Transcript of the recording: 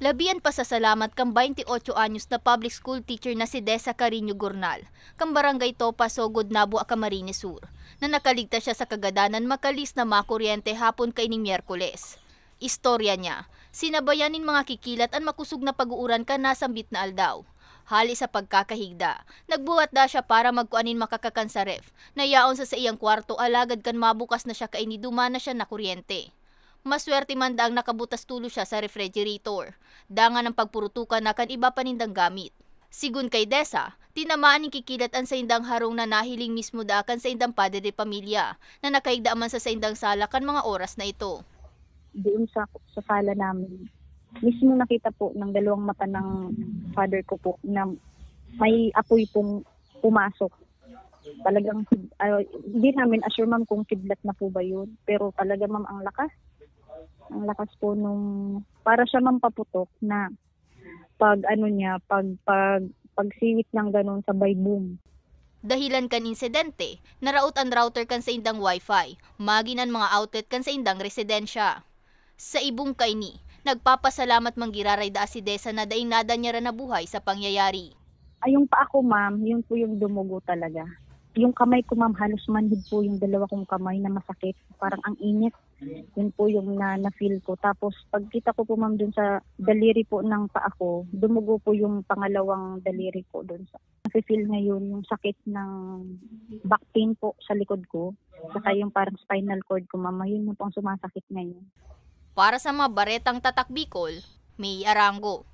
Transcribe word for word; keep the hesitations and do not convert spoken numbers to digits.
Labi an pasasalamat kan baynte otso anyos na public school teacher na si Dessa Cariño Gornal, kan Barangay Topa, Sogod, Nabua, Camarines Sur, na nakaligtas siya sa kagadanan makalis na makuryente hapon kaining Miyerkules. Istorya niya, sinabayan nin mga kikilat an makosog na pag-uuran kan nasambit na aldaw. Hali sa pagkakahigda, nagbuhat daa siya para magkua nin makakakan sa ref na yaon sa saiyang kwarto, alagad kan mabukas na siya, kaini duman na siya nakuryente. Maswerte man daang nakabutas tolos siya sa refrigerator, dangan an pagpurutukan na kan iba pa nindang gamit. Sigon kay Dessa, tinamaan nin kikilat an saindang harong na nahiling mismo daa kan saindang padre de pamilya, na nakaigda man sa saindang sala kan mga oras na ito. Doon sa, sa sala namin, mismo nakita po ng dalawang mata ng father ko po na may apoy pong pumasok. Talagang, ah, hindi namin assure, ma'am, kung kidlat na po ba yun. Pero talaga, ma'am, ang lakas. Ang lakas po nung, para siya, ma'am, paputok na pag ano niya, pag, pag, pagsiwit ng ganun, sabay boom. Dahilan kan insidente, naraot an router kan saindang wifi, magin an mga outlet kan saindang residensya. Sa ibong kaini, nagpapasalamat man giraray daa si Dessa na daing nadanyaran na buhay sa pangyayari. Ay, yung pa ako, ma'am, yun po yung dumugo talaga. Yung kamay ko, ma'am, halos manhid po yung dalawa kong kamay na masakit. Parang ang init. Yun po yung na, na-feel ko. Tapos, pagkita ko po, ma'am, dun sa daliri po ng paa ko, dumugo po yung pangalawang daliri ko dun sa, nafe-feel ngayon yung sakit ng back pain po sa likod ko, saka yung parang spinal cord ko, ma'am, yun yung pang sumasakit ngayon. Para sa mga baretang Tatak Bicol, May Arango.